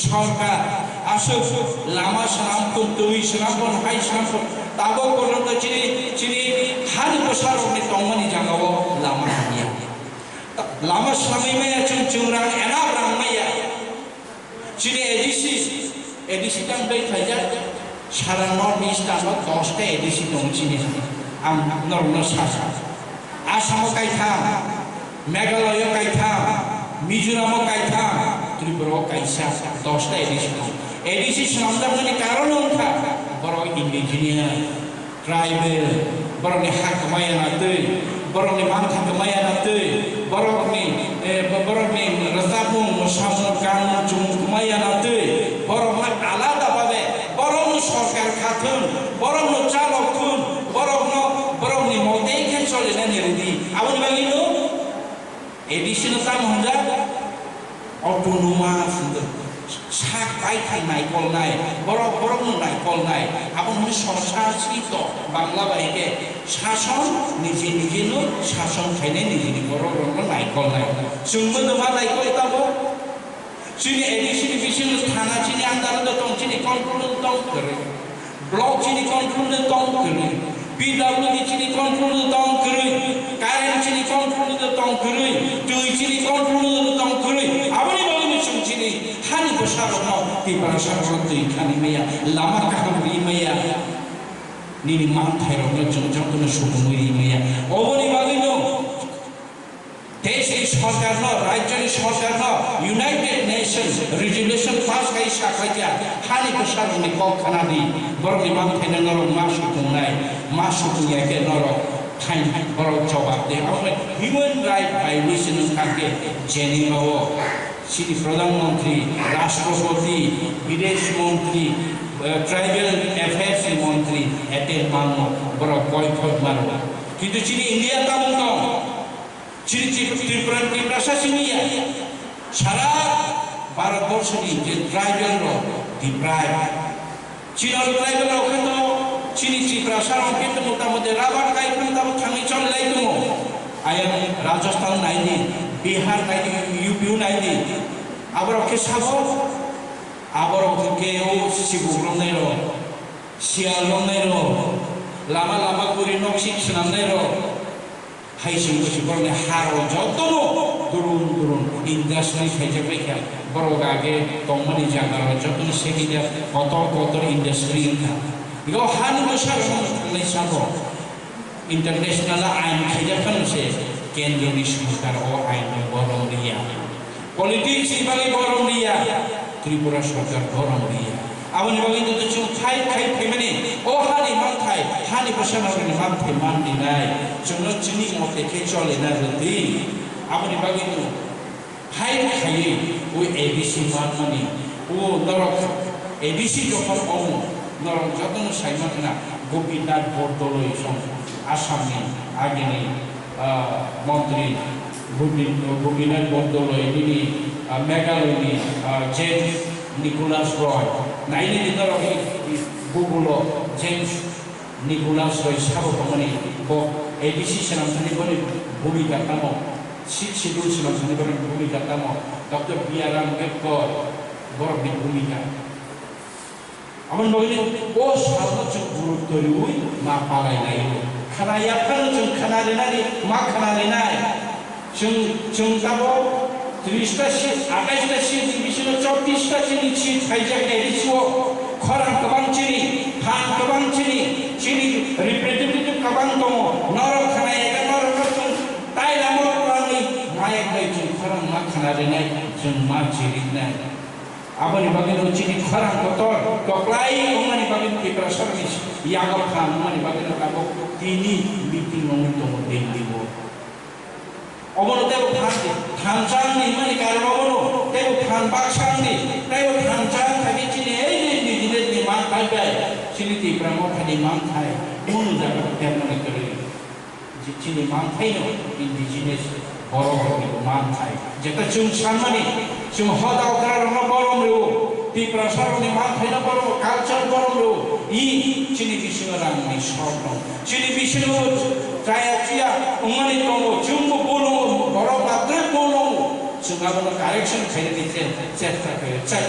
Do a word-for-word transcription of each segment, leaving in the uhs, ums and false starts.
Sorkar aswk lama swnam kun, twi swnam kun, hai swnam kun, tabuk porjonto chini, chini hani bwsarokni tongmani jagao lama hamya. Lama swnamwi maya chwng, chwng rang enough rang maya. Chini A D C, A D C tang bai khaijak, sara North East ano dosta A D C tongo chini. Ang norokno sa sa. Assamo kaitham, Meghalaya kaitham, Mizoram o kaitham, Tripura o kaisa, dosta A D C tongo. A D C swnamjakmani karon wngkha borok indigenous, tribal, borokni ha kwmaya na twi, borokni mantha kwmaya na twi, borokni, eh, bo-, borokni rwchapmung, mwsamung, kanmung, chumung kwmaya na twi, borokno alada babe, borokno sorkar kha thung, borokno chalok thung, borokno, borokni motei khe cholinani rwdi. Aboni bagwino A D C no tamo hwnjak? Autonomous hwnjak. Sak bai khai naikolnai, borok borokno naikolnai. Abo hwnwi sonsasito Bangla bai khe sason, niji nijino sason khainai nijini borokrokno naikolnai. Chwngbo no ma naikol tabuk? Chini A D C ni bisingo thana chini under o tong, chini control o tong kwrwi. Block chini control o tong kwrwi. P W D chini control o tong kwrwi. Current chini control o tong kwrwi. Twi chini control o tong kwrwi. Aboni bagwi no chwng chini hani bwsarokno Tiprasarokno twi khani maya, lama kaham ri maya. Nini manthairokno chwng jotono supungwi ri maya. Oboni bagwino Deshni sorkarno, rajyoni sorkarno United Nations resolution pass khai sakhlaikha, hani bwsarokni kok khana di, borokni manthaino norok ma sutungnai, ma sutungya khe norok khain borok jobab de. Abo human right violation wngkha khe Geneva o chini Pradhan Mantri, Rashtrapati, Bidesh Mantri, eh, Tribal Affairs ni Mantri attend mango, borok koi thok maro. Kintu chini India tabuk tong. Chini Tri-, Tripura, Tiprasa simi ya. Sara Bharat borso ni je tribal rok, deprive. Chini tribal rok khe to chini Tiprasa rok khe to mota moti rabar kai phang tamo thangwi chol lai tongo. Ayang Rajasthan nai di, Bihar nai di, U P nai di. Aborok khe sabo, aborok khe o sibuk romnai rok, siyal romnai rok, lama lama guri nok sik swnamnai rok. Hai chwng bwswk borokni harok jotono durun durun industry khaijak bai kha. Borok age tongmani jaga rok jotono sekida kotor kotor industry wngkha. Ego hani bwsarok no thanglai sabo international ain khaijak phano se kendroni sorkar o ain no borom riya. Politics ni bagwi borom riya, Tripura sorkar borom riya. Aboni bagwi no chwng fight khai phaimani, o hani manthai, hani bwsarokni manthai man rinai, chwngno chini mote khe cholina rwdi. Aboni bagwi no fight khaiwi o A D C manmani, o norok A D C dophar omo norok jotono saima khna Gopinath Bordoloi song Assamni agini ah, Montri Gopi-, Gopinath Bordoloi, nini, ah, Meghalaya ni, ah, James Nicholas Roy, naini ni norok ni Google o James Nicholas Roy sabo tongmani, bo A D C swnam thani boni bhumika tamo, Sixth Schedule swnam thani boni bhumika tamo, Doctor B R Ambedkar borok ni bhumika. Aboni bagwi o salno chwng gurutto riwi ma palai laio. Khna yaphano chwng khna rinani ma khna rinai. Chwng, chwng tabuk trista seat, atais ta seat ni bisingo chautis ta chini seat phaijak nai risuo. Khorang kwbang chini, phan kwbang chini, chini representative kwbang tongo. Norok khna ya khe norokno chwng tai lama rok twlangwi ma yak bai chwng khorang ma khna rinai, chwng ma chiriknai. Aboni bagwi no chini khorang kotor koklai wngmani bagwi Tiprasarokni yago phan wngmani bagwi no tabuk tini meeting wngwi tongo Delhi o. Obono teibo phan di, phan chang di hwnmani karon obono teibo phan bak chang di, teibo phan chang thani chini ei je indigenous ni manthai bai chini Tipra Motha ni manthai bono jaga ternani kwrwi. Je chini manthaino indigenous borok rokni manthai. Jeta chwng sanmani, chwng hoda okra rokno borom rwo, Tiprasa rokni manthaino borom rwo, culture borom rwo, i chini bisingo rangni sor tong. Chini bisingo chaya chiya wngmani tongo, chwngbo bolongo, borok matrwi bolongo. Chwng abono correction khainani che-, chesta khaio, chai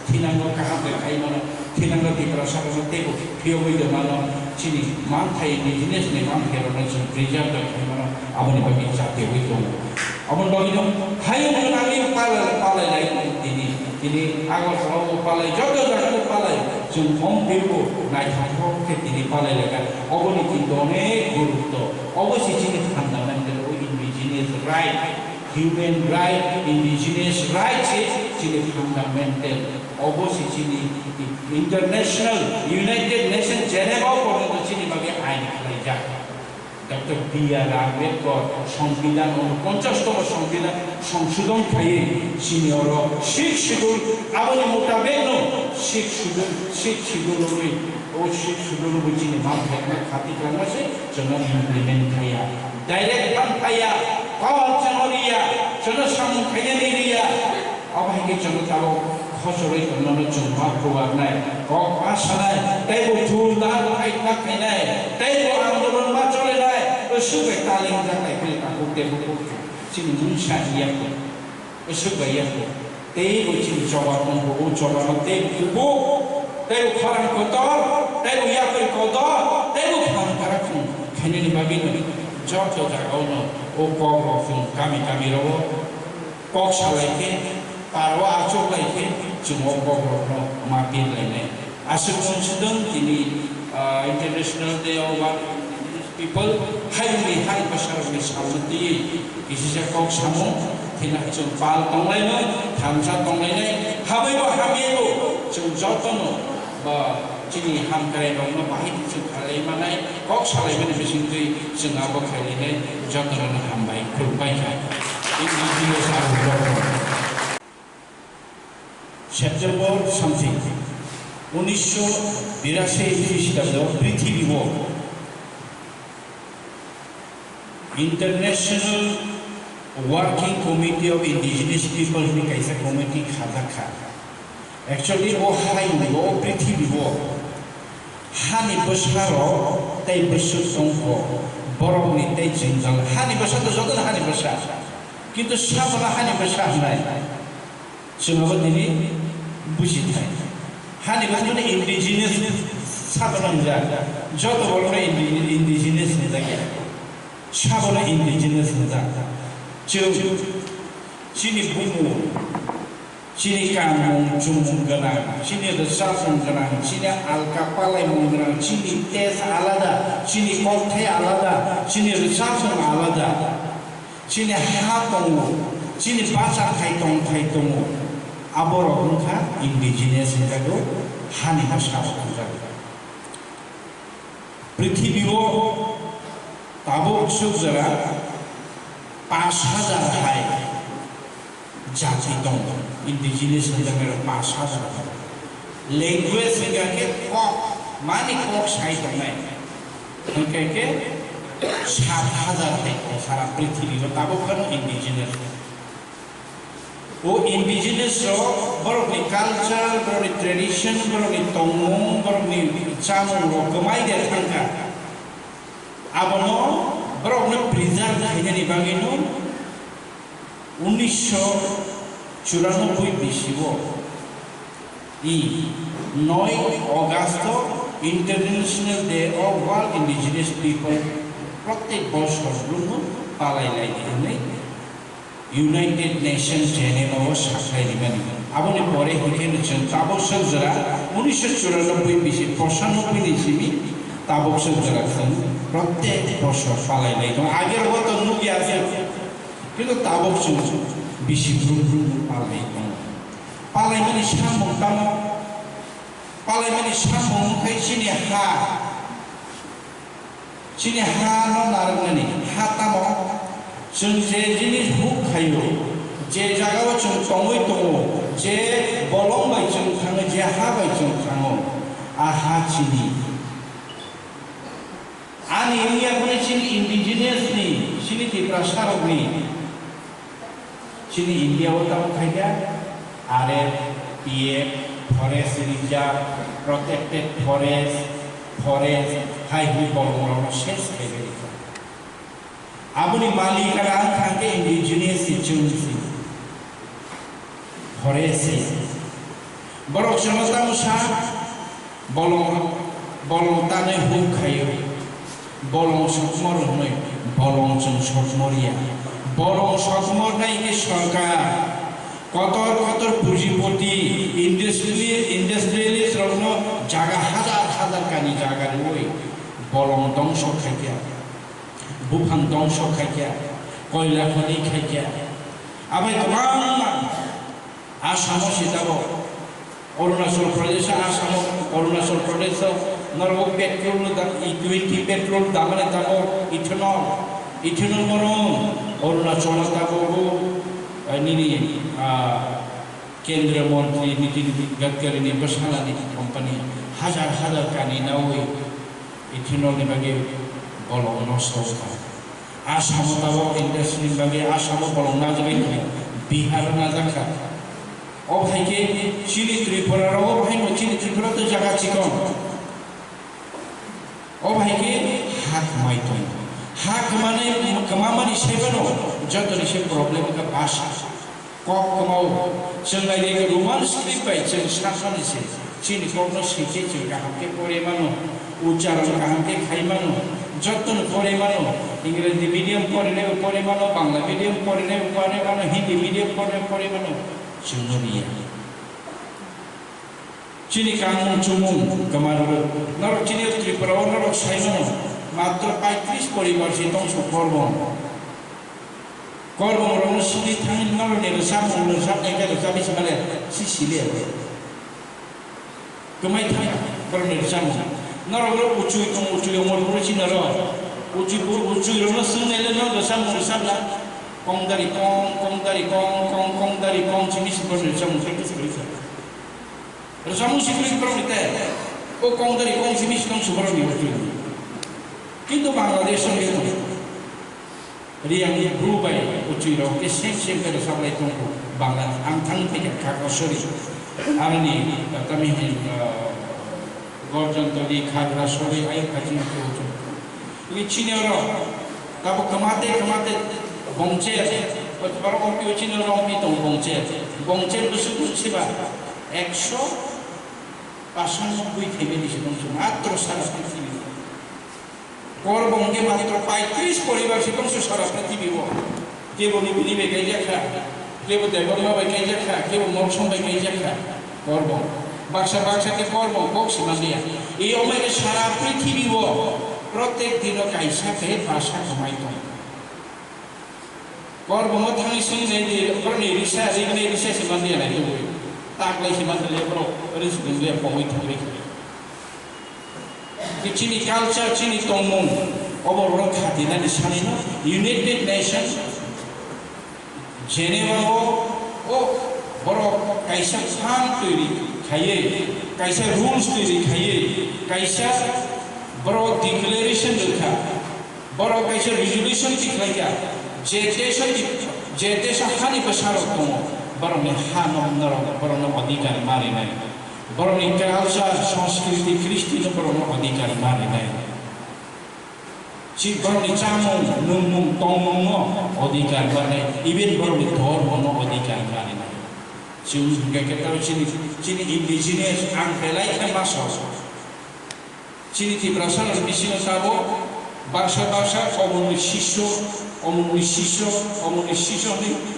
thinango kaham khe khai mano, thinango Tiprasa rokno teibo phiyogwi tongmano, chini manthai indigenous ni manthai rokno chwng preserve khe khai mano, aboni bagwi chatiwi tongo. Aboni bagwino hayung gwnangwi palai, palai lai tini, tini Agartala o palai, joto jaga o palai, chwng om teibo naithok khe tini palai lai kha. Oboni tini onek gurutto, obo se chini fundamental o indigenous right. Human right, indigenous right se chini fundamental. Obo se chini international, United Nations Geneva porjonto chini bagwi ain khlaijak. Doctor B R Ambedkar Songbidan, unoponchas tomo Songbidan songsodon khaiwi chini oro Sixth Schedule, aboni mutabekno Sixth Schedule, Sixth Schedule rwi, o Sixth Schedule rwi chini manthai khati kwlangma se chwngno implement khaiya. Direct phan phaiya, power chwngno riya, chwngno samung khainani riya. Abo hai khe chwngno tabuk khochorwi tongmano chwng ma phuarnai, kok ma sanai, teibo chul dan khai ma khainai, teibo andolon ma cholenai, bwswk bai talingjak nai khe takhuk teibo kok chini mungsa ya khe, bwswk bai ya khe. Teibo chini choba tongbo, o chobano tei kubu, tei khorang kotor, tei yakri kotor, tei phan karak khum khainani bagwi no joto jagao no o kok rok khum kami kami rogo kok salai khe, parwa achuk lai khe, chwng o kok rok no ma pin lainai. Aswk mung sidon tini, ah, International Day of World Indigenous People, hayungni hai bwsarokni salno twiwi kisisa kok samung, thina chwng pal tonglaino, thansa tonglainai, habaibo hamyaibo chwng jotono ba chini hamkrairokno bahai chwng khalai manai, kok salaimani bisingtwi chwng abo khailainai, jotono hambai, khulumbai kha. Indigenous Agartala. September something, unisho birasi Christabdo prithibibo International Working Committee of Indigenous People hwnwi kaisa committee khajak kha. Actually, o hayungo, o prithibibo hani bwsarok tei bwswk tongkho, borokni tei jwngjal. Hani bwsa to jotono hani bwsa, kintu sabono hani bwsa hwnwi. Chwng abo tini buji thai. Hani bwsano indigenous sabono wngjak. Joto borokno indi-, indigenous wngjak ya. Sabono indigenous wngjak. Chwng chini bumung, chini kanmung chumung gwnang, chini rwchapmung gwnang, chini alka palaimung gwnang, chini test alada, chini kokthai alada, chini rwchapmung alada. Chini ha tongo, chini bacha khai tongthai tongo, aborok wngkha indigenous hwnjago, hani bwsarok hwnjago. Prithibi o tabuk swk jora pash hajar hai jati tongo, indigenous hwnjaknairok pash hajar hai. Language hwnkha khe kok, mani kok sai tongnai. Hwnkhe khe sat hajar hai kok sara prithibi o tabuk phano indigenous. O indigenous rok borokni culture, borokni tradition, borokni tongmung, borokni chamung rok kwmai de thangkha. Abono borokno preserve khainani bagwino unisho churanobboi bisio, i, noi August o International Day of World Indigenous People protek bosor bumung palai lai di hwnwi United Nations Geneva o saklai rimani. Aboni pore hinkhe no chwng tabuk swk jora unisho churanobboi bisi pochanobboi ni simi tabuk swk jora chwng protek bosor palai lai tongo. Age rogo to nukya se, kintu tabuk chwng bisi brum brum palai tongo. Palaimani samung tamo, palaimani samung wngkha chini ha. Chini ha no narwknani ha tamo? Chwng je jinis huk khaio, je jagao chwng tongwi tongo, je bolong bai chwng thango, je ha bai chwng thango, a ha chini. Ani wngya phano chini indigenous ni, chini Tiprasa rokni. Chini India o tamo khaikha R F, P F, Forest Reserve, Protected Forest, Forest, hai hwnwi bolongrokno ses khaibailikha. Aboni malikara wngkha khe indigenous ni chwng si. Pore se. Borok chwngno tamo sa, bolong, bolong tanwi huk khaio. Bolong sokmor hwnwi, bolong chwng sokmor ya. Bolong sokmor nai khe sorkar. Kotor kotor pujipoti, industri-, industrialist rokno jaga hajar hajar kani jaga rwui bolong dongso khaikha, buphang dongso khaikha, koila khoni khaikha. Abai kwbangma Assam-o se tabok, Arunachal Pradesh, Assam-o, Arunachal Pradesh-o norok petrol da-, E twenty petrol damani tabok ethanol, ethanol morong Arunachal-o tabok, eh, nini, ah, Kendriya Montri Nitin Gadkari-ni bwskanani company hajar hajar kani naui ethanol-ni bagwi bolong nosto wngkha. Assam-o tabok industry-ni bagwi Assam-o bolong najagwi tongo, Bihar-o najakha. Obo hai khe chini Tripura-o, obo hai no chini Tripura to jaga chikon. Obo hai khe ha kwmai tongo. Ha kwmani, kwmamani sebano jotoni se problem wngkha bhasha. Kok kwmao. Chwng naidi Roman script bai chwng sakmani se. Chini kokno swi khe chwng kaham khe pore mano. Uchcharon kaham khe khai mano. Jotoni pore mano. Ingreji medium porinai bo pore mano, Bangla medium porinai bo pore mano, Hindi medium porinai pore mano. Chwngno riya. Chini kanmung chumung kwma rwrwk. Norok chini Tripura o norok sai mano, matro paitris poribar se tongso Korbong. Korbong rokno sini thangwi norokni rwchapmung rwchapnai khe rwchapwi se male si sili abo. Kwmai thang borokni rwchapmung. Norok ro uchui tong uchui ongor boro chini ro. Uchui bo-, uchui rokno swngnai le norok rwchapmung rwchapna. Kongdari kong, kongdari kong, kong, kongdari kong sini si borokni rwchapmung khe kusuri kha. Rwchapmung si kwrwi borok ni te, o kongdari kong simi si tong si borok ni uchui. Kintu Bangladesh o khe tong. Riyang ni bru bai uchui rok khe sem sem khe rwchap lai tongo Bangla, ang thang thai kha Khagrasori. Aroni, uh, kami hin, uh, Gorjon Toli, Khagrasori, ayuk khachi ma khe uchui. Tini chini oro tabo kwmate kwmate bongche, oro ompi o chini oro ompi tongo bongche. Bongche bwswk bwswk siba ekso pachanobboi family se tongse matro sara prithibi. Korbong khe matro paitris poribar se tongse sara prithibi o. Kebo ni bini bai kaijak kha, kebo Debbarma bai kaijak kha, kebo Molsom bai kaijak kha. Korbong. Baksa baksa khe Korbong kok se manliya. Ei omai khe sara prithibi o protek dino kaisa khe basa kwmai tong. Korbong o thangwi swngwi nai di, borokni risa, rinai risa se manliya nai tongwi. Taklai se manliya borok, ori se nungya pongwi thangwi. Chini culture, chini tongmung, obo borok khatinani sanino United Nations Geneva o, o borok kaisa fund twi khaiwi, kaisa rules twi khaiwi, kaisa borok declaration rwkha, borok kaisa resolution tikhlaikha, je desh, je desh hani bwsarok tongo, borokni hano norok borokno adhikar ma rinai. Borokni culture, sanskriti, kristino borokno adhikar ma rinai. Si borokni chamung, nungmung, tongmungno adhikar ma rinai, even borokni dhormono adhikar ma rinai. Si wngkha khe tamo chini, chini indigenous ang belai khe ma sok. Chini Tiprasa rok bisingo tabok baksa baksa omonwi sisyo, omonwi sisyo, omonwi sisyo hinwi,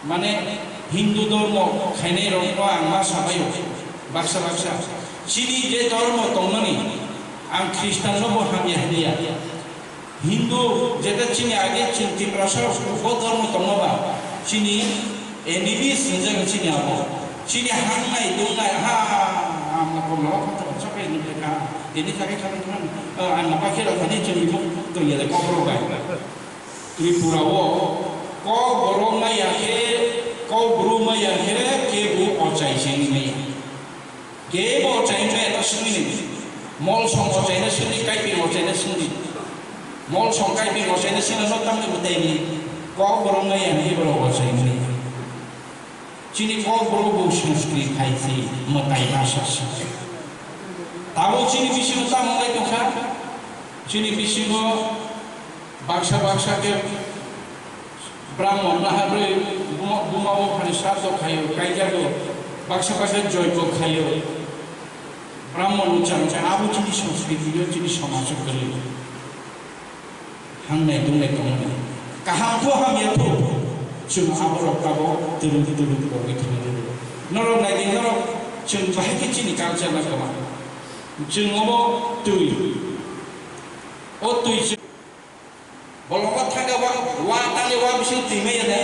mane, Hindu dhormo khainai rokno ang ma sabaio baksa baksa. Chini je dhormo tongmani, ang Khristanno bo hamya hwnliya. Hindu, jeta chini age chini Tiprasa rok bo dhormo tongma ba, chini enemies hinjak chini abo. Chini hangnai, dungnai, ha, ha, ha, ama kolok, chokre nukle ka, ini kage kami tuhan, eh, ang napa khe rok thani chini muk tongya de kokro bai. Tripura o, kok borok maya khe, kok bru maya khe, kebo ochai chengni maya. Kebo ochaino eno swngwi ni. Molsong ochaino swngwi, Kaiping ochaino swngwi. Molsong Kaiping ochaino swngwi no tamni mwtai ni. Kok borok no yang ni borok ochaino ni. Chini kok borok bo Sanskrit hai si mwtai bhasha si. Tabuk chini bisingo tamo wngwi tongkha. Chini bisingo baksa baksa khe Brahmon naharwi Buma bo phani sraddho khaio, kaijago, baksa baksa joigo khaio. Brahmon ucharong khe abo chini sanskriti yo, chini somaj o kwrwi. Hangnai dungnai tongmani. Kaham kho hamya kho, chwng aborok tabo twrwk twrwk pogwi thangwi rwo. Norok nai di, norok chwng bahai khe chini culture no kwma. Chwng obo twi. O twi chwng bolongo thangkhe wa, wa tangwi wa bising twi maya de.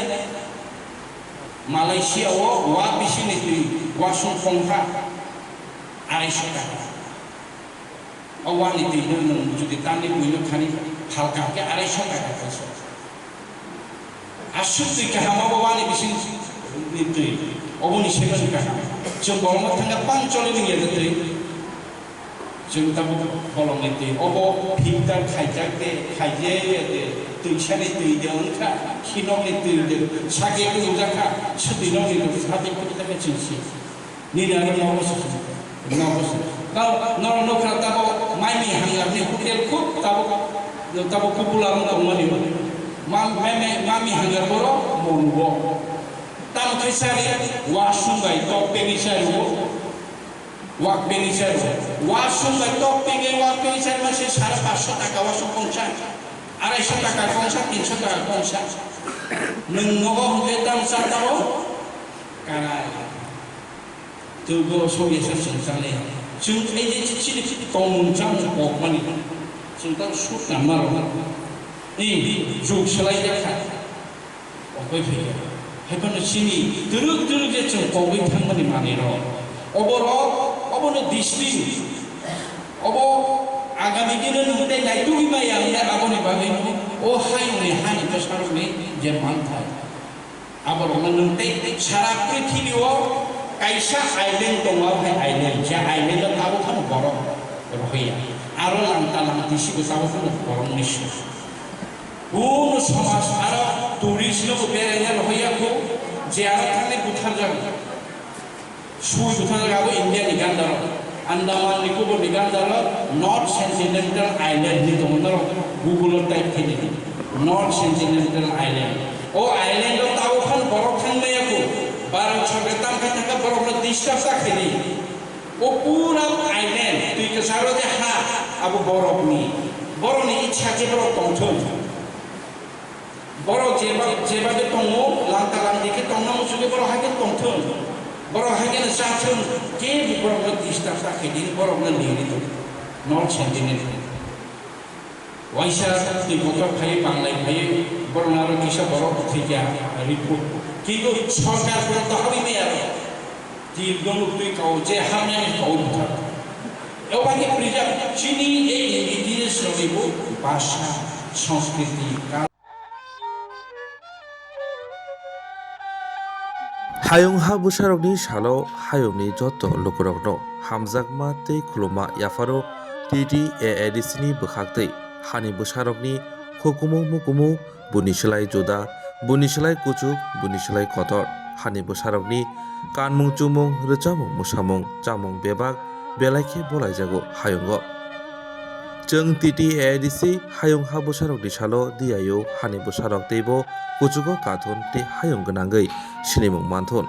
Malaysia o wa bising ni twi wasung kongkha arai sota. O wani twi no nwng jodi tamni buino khani halka khe arai sota khe kaisa. Aswk twi kaham abo wani bising ni twi. Oboni sengkhe kaham. Chwng bolongo thangkhe pang choli nung ya de twi. Chwng tabuk bolongni twi obo filter khaijak de, khaijaya de, twisa ni twi de wngkha, khinok ni twi de, sake wngjakha, swtwi nok ni twi sake wngjakha chwng si. Nini aro nogo se, nogo se. Tao, norok nukha tabuk mai mi hangar ni hotel khub tabuk, tabuk popular wng tongmani. Ma, mai, mai, mai mi hangar borok monugo. Tamo khe sari, wasung bai tok tengwi sari o. Wak beni sero. Wasung bai tok pegwi wak beni sero ma se sare paanch sho taka wasung kongsa. Arai sho taka kongsa, tin sho taka kongsa. Nwng nogo hwnkhe tang cha tao? Karai. Twgo song yasa chwng chale. Chwng ei je chini tongmung chamung kokmani. Chwng tang suk tangma rw. Ni juk swlai jakha. Okoi phaiya. Haiphano chini twrwk twrwk je chwng kogwi thangmani manwirok. Oborok, obono distinct. Obo agami dino nwng tei naitugwi maya hwnwi aboni bagwino o hayungni hani bwsarokni je manthai. Aborokno nwng tei sara prithibi o kaisa island tongo, abo hai island. Je island o tabuk phano borok rohorya. Aro langta langtisibo tabuk phano borokni suk. Buno somaj aro tourist no bo beraina rohorya kho, je aro thangwi butharjak. Sui butharjak abo India ni gandaro, Andaman Nicobar ni gandaro, North Sentinel Island ni tongo, norok Google o type khe di. North Sentinel Island. O island o tabo phan borok thang maya kho. Bharat sorkar tam kha thangkha borok no disturb ta khe di. O pura island, twi kwcharo je ha, abo borokni. Borokni ichha khe borok tongthung. Borok jeba-, jeba khe tongo, langta langdi khe tongna muchungwi borok hai khe tongthung. Borok hai kheno chathung, kebo borokno disturb ta khe di, borokno liri tong. North Sentinel. Waisa twi kotor phaiwi banglai phaiwi borokno aro kisa borok thwikya report. Kintu sorkar borok dohorwi maya aro. Tirgong twi kao je hamyani kao bwthar. Ebo bai khe preserve chini ei indigenous rokni bo bhasha, sanskriti, kal- Hayung ha bwsarokni salo hayungni joto lukurokno hamjakma tei khuluma yapharo T T A A D C ni bwkhaktwi hani bwsarokni hukumu mukumu, buni slai juda, buni slai kuchuk, buni slai kotor. Hani bwsarokni kanmung chumung, rwchapmung mwsamung, chamung bebak belai khe bolaijago hayungo. Chwng T T A A D C hayung ha bwsarokni salo diyaio hani bwsarok teibo kuchugo kathun tei hayung gwnangwi sinimung manthun.